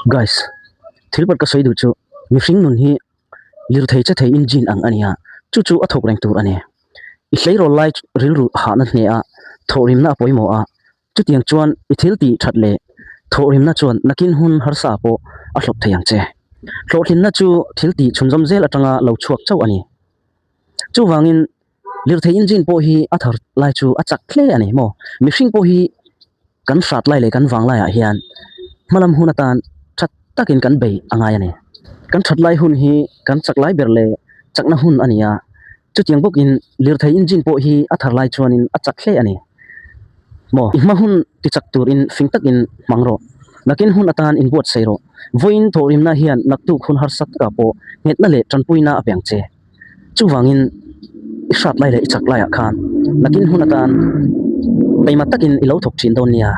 Guys, thil pakhat ka sawi duh chu mihring nun hi lirthei che thei engine ang a nia, chu chu a thawk reng tur a ni. I hleirawl lai rilru hahna hne a, thawhrimna a pawimawh a, chutiang chuan i thil tih that leh thawhrimna chuan nakin hun harsa pawh a hlawp thei ang che. Hlawhtlinna chu thil tih chhunzawm zel atanga lo chhuak chauh a ni. Chuvangin lirthei engine pawh hi a thar lai chu a chak hle a ni maw? Mihring pawh hi kan hrat lai leh kan vang laiah hian hmalam hun atan that takin kan bei a ngai a ni. Kan that lai hun hi kan chak lai ber leh chakna hun a ni a, chutiang bawkin lirthei engine pawh hi a thar lai chuanin a chak hle a ni maw? I hma hun ti chak turin fing takin hmang rawh. Nakin hun atan inbuatsaih rawh. Vawiin thawhrimna hian naktuk hun harsa takah pawh nghetna leh tanpuina a pe ang che. Chuvangin i hrat lai leh i chak laiah khan nakin hun atan taima takin i lo thawk thin dawn nia.